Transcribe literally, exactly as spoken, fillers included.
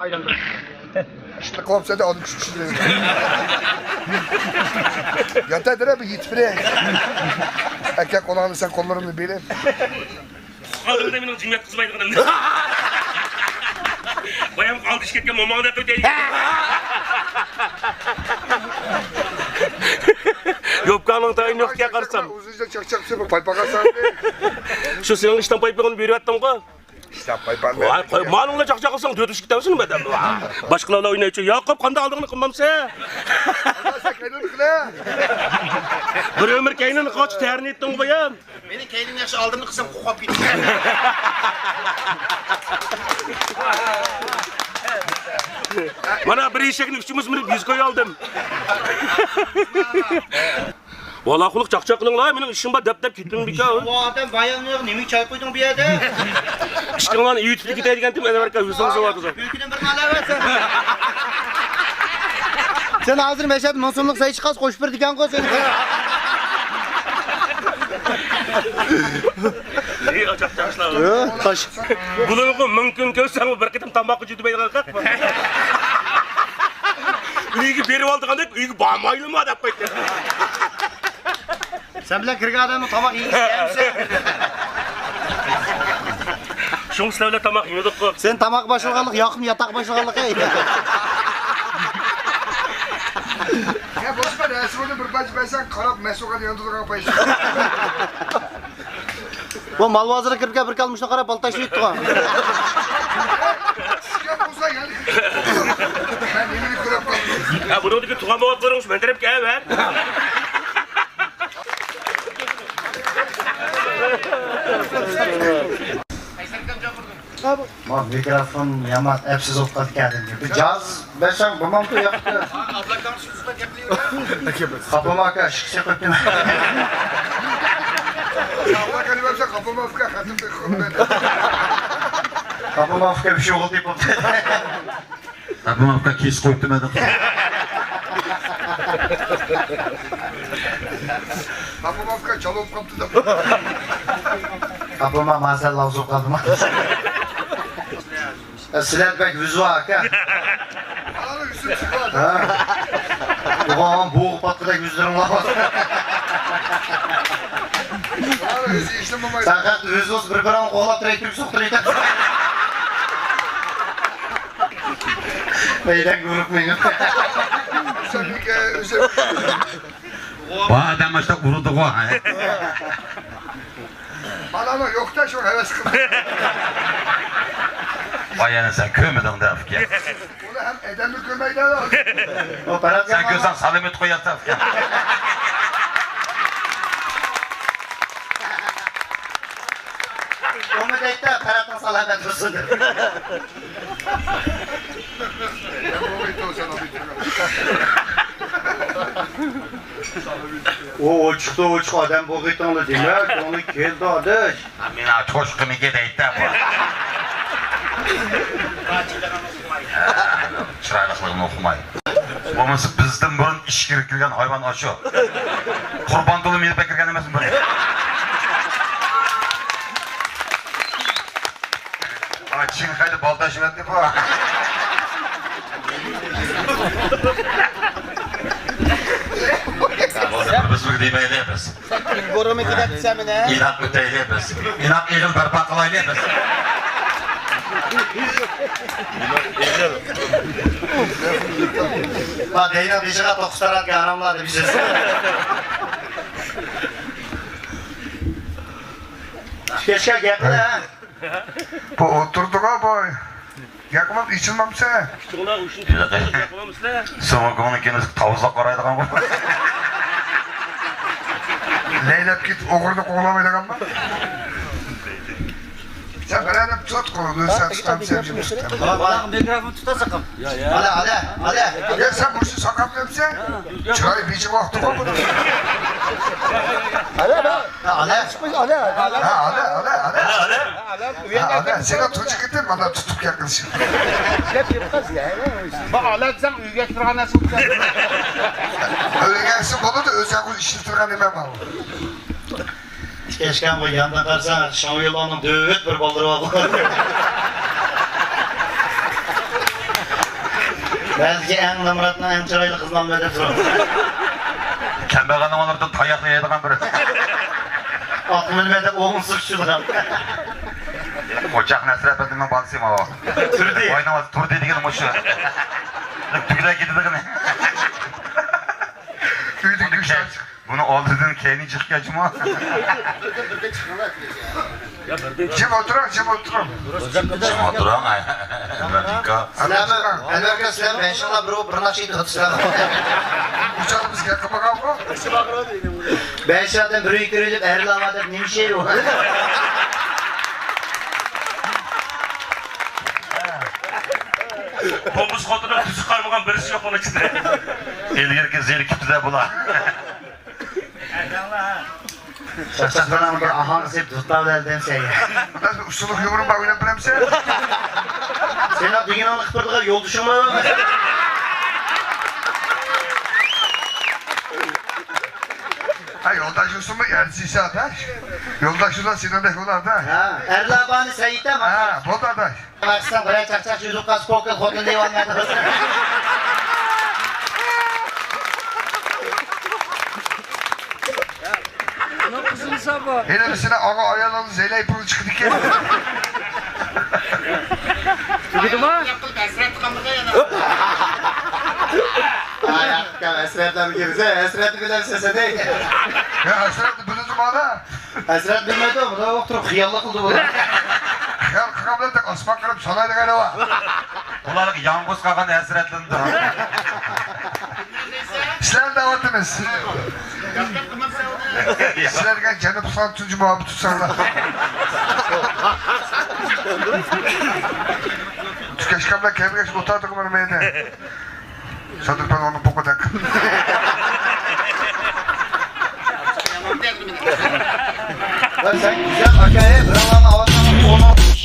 ئىشلىق قىلىپ سەن ئادەم چۈشۈپ ياتايدىرە بىر يېتىپ بېرەي. ئەكە قولۇڭنى سەن قوللىرىمنى بېرىپ. قالدىڭدا مېنىڭ جىم ياتقۇزمايدىغىنىمنى. بايام قالدى ئىش كەتكەن موماڭدا قىلىپ. يوپكاڭنىڭ تايىنى يوقكەن قارىسام. ئۇزۇنچە چاقچاق سېپىپ پايپاققا سالدى. شۇ سېنىڭ ئىشتان پايپىقىنى بېرىۋەتتىڭغۇ. ئىشتان پايپاقنى. ۋاي قوي، مالىڭلا چاقچاق قىلساڭ تۆتۈشكە تەۋسىنى مەدەم. باشقىلار بىلەن ئوينايچۇ. ياقۇپ، قانداق ئالدىڭنى قىلمامسەن؟ بىر ئۆمۈر كەينىنى قاچ تەرنى ئېيتتىڭغۇ بايام. مېنىڭ كەينىم ياخشى، ئالدىمنى قىلسام قوقاپ كېتىدۇ. مانا بىر ئېشەكنى ئۈچىمىز مىنىپ يۈز كوي ئالدىم. ۋالا قۇلۇق چاقچاق قىلىڭلار، مېنىڭ ئىشىم بار دەپ دەپ كېتىمدىكەن. بۇ ئادەم بايانمىغا نېمە چاي قۇيدۇڭ بۇ يەردە؟ ئىشقىلغان ئېيتىپ كېتەي دېگەنتىم ئەنۋەر ئاكا ئۆزىڭىز بارغۇزۇڭ. كۈلكىدىن بىر نالە بەرسەن. سەن ھازىر مەشەدە مىڭ سوملۇق سەي چىققاچ قوشۇپ بېرىدىكەنغۇ سېنى. ئى، ئاچاق تاشلاڭ. ھە، تاش. بۇلارغۇ مىڭ كۈن كۆرسەڭمۇ بىر قېتىم تاماققا جۈدىمەيدىغان خەق بار. ئۆيگە بېرىۋالدىغاندەك ئۆيگە بارمايلىما دەپ قويدى. سەن بىلەن كىرگەن ئادەمنىڭ تاماق يېگۈسى كەلمىسە. شۇڭا سىلەر بىلەن تاماق يېمىدۇققۇ. سەن تاماق باشلىغانلىق، ياقۇم ياتاق باشلىغانلىق. يا بولسا رەسىمىنى بىر پارچە بەرسەڭ قاراپ مەسۇغا ياندۇرغان پايسى. بۇ مال بازىرىغا كىرىپ كەپ بىر كالمىشنى قاراپ بالا تاشلىۋېتىپتىغۇ. چۈشكەن بولسا يەنە كىرىپ. مەن نېمىنى كۆرۈپ قالدىم. يا بۇنىڭدىكى تۇغان بوۋاقلىرىڭ شۇ مەن تەرەپكە ئەۋەت. ما مىكروفون يامان ئەپسىز بولۇپ قالدىكەن دېدى. بىر جاز بەرسەڭ بولمامتۇ ياقتا؟ خاپىما ئاكا ئىشىك چېقىپتىمەن. خاپىما ئاكا بىر شۇغۇل تېپىپتۇ. ئاپام ئاپكا كېسىپ قويۇپتىمەن. ئاپام ئاپكا چالا بولۇپ قاپتۇ دەپ. ئاپام مازال لاۋزۇپ قالدىما. سىلەر بەك ۋىزۋال ئاكا. ھە. بۇغان بوغۇپ پاتقۇدەك يۈزلىرىڭلار بار. سەن ئۆزىڭىز بىر-بىرىڭنى قوغلاپ تۇرۇپ تۈك سوقتۇرۇۋېتىپسىز. مەيدەن گۇرۇپ مېنىڭ. بۇ ئادەم ئاشتا ئۇرىدىغۇ. مانا يوقتا شۇ ھەۋەس قىلدى. ۋاي يەنە سەن كۆرمىدىڭ دە ئۇكا. ئۇنى ھەم ئادەممۇ كۆرمەيدۇ. سەن كۆرسەڭ سالامەت قوياتتى ئۇكا. ئۇمۇ دەيتتى پەرەتنىڭ سالامەت بولسۇن دەپ. ئۇ ئوچۇقتا ئوچۇق ئادەم بولغىيتىڭلا دېمەك، كۆڭلى كېلىدۇ ئاداش. مېنىڭ چوشقىمىكى دەيتتى بۇ. چىرايلىقلىقىنى ئۇقماي. بولمىسا بىزدىن بۇرۇن ئىچكىرى كىرگەن ھايۋان ئاشۇ. قۇربان تولۇم يېنىپ كىرگەن ئەمەسمۇ بۇنى. ئاي، چىڭخەيدە بالداش يۈرەتتى بۇ. بىز بىر دېمەيلى بىز. ئىناق ئۆتەيلى بىز. ئىناق ئېغىل بەرپا قىلايلى بىز. ما دەينىڭ بېشىغا توققۇز تاراتكە ھاراملار دەپ سۆز. كەچكە گەپلە. بۇ ئولتۇردىغۇ بۇ. ياقمام ئېچىلمامسە. سومكىڭنى كېيىن تاۋۇزلاپ قارايدىغان بولۇپ. لەيلەپ كېتىپ ئوغرىنى قوغلىمايدىغانما؟ سەن بىرەرنى تۇت قولىنى، سەن تۇتامسەن. مىكروفون تۇتاساقام. ئالە، ئالە، ئالە. يا سەن بۇ ئىشنى ساقاپ دەپسەن. چىراي بېجىڭ ۋاقتى قوي بۇنى. ئالە، ئالە. ئالە. ھە، ئالە، ئالە، ئالە. ھە، ئالە. سېنىڭ تۇنجى قېتىم مانا تۇتۇپ گەپ قىلىشىڭ. گەپ يەتمەس يا. بۇ ئالە دېسەڭ ئۆيگە تۇرغان نەرسە بولىدۇ. ئۆيگەسى بولىدۇ، ئۆزەڭ ئىشلىتىدىغان نېمە بار. ئىكەشكەن بۇ ياندا قارىساڭ، شاڭيۇلاننىڭ دۆۋىت بىر بالدۇرى بار. بەزىچە ئەڭ نامراتنىڭ ئەڭ چىرايلىق قىزىنى ئالىمەن دەپ تۇرۇپ. كەمبەغەلنىڭ ئورنىدا تاياقنى يەيدىغان بىر. ئاتنى مىنمەي دەپ ئوڭ سۈرۈشىدىغان. ئوچاق نەسرەت ئەپەندىمنىڭ بالىسى ماۋۇ. تۇردى. ۋاينىڭ تۇردى دېگىنى مۇشۇ. تۈگلەر كېتىدىغىنى. ئۆيدىكى گۆشلەر چىقىپ. بۇنى ئالدىدىن كەينى چىققاچمۇ؟ جىم ئولتۇرۇڭ، جىم ئولتۇرۇڭ. جىم ئولتۇرۇڭ، ئەنۋەر ئاكا. سىلەرمۇ، ئەنۋەر ئاكا، سىلەر بەشىڭلار بىر، بىر ناخشا ئېيتىپ ئۆتسىلەر. ئۇچاقتا بىز گەپ قىلمىغانغۇ؟ بەشىڭلاردىن بىرى كۆرۈلۈپ، ئەرلەر بار دەپ نېمە ئىش ئۇ؟ قومۇش خوتۇننىڭ تۈسى قارىمىغان بىرسى يوق ئۇنىڭ ئىچىدە. ئىلگىرىكى زېرىكىپتۇ-دە بۇلار. چاقچاقلارنىڭ بىر ئاھاڭ سېپ دۇتاۋ دەلدەم سەن. بىر ئۇسسۇلۇق يۇمۇرۇم بار ئويناپ بېرەمسەن؟ سېنىڭ دېگىنىڭنى قىلىپ بېرىدىغان يولدىشىڭمۇ يوق؟ ھە، يولداش بولسۇنمۇ، ئەرچىسى ئاداش. يولداش بولسا سېنىڭدەك بولار-دا. ھە، ئەرلەر بارنى سەن يېتەم. ھە، بولدى ئاداش. مەقسەت بىرەر چاقچاق يۈزۈپ قالسا، پوكىل خوتۇن دەيۋالمايدۇ. ئۇنىڭ قىزىمسا بۇ. ھېلى بىرسىنى ئاغا ئايالىڭىز زەيلەي پۇل چىقىدىكەن. تۈگىدىما؟ ئاي، ھەسرەتلەرگە كىرسە، ھەسرەتنى بىلەمسەن سەن، ھەي؟ يا، ھەسرەتنى بىلىدۇ مانا. ھەسرەت بىلمەيدۇ، بۇلار ئولتۇرۇپ خىياللىق قىلىدۇ بۇلار. خىيال قىلغان بىلەن تەك ئاسمان قىلىپ سالايدىغان ھاۋا. بۇلارغا يالغۇز قالغان ھەسرەتلىنىدۇ. سىلەرنى دەۋاتىمىز. سىلەرگە جەنۇب سان تۇنجى مۇھەببىتى ساڭلار. تۈكەشكەملەر كەلگەچ ئولتۇردۇق مانا مەيدە. سادىر پالۋاننىڭ پوقىدەك. ۋە سەن گۈزەل ئاكايى، بىراۋلارنىڭ ئاۋازىنى ئۇنىڭ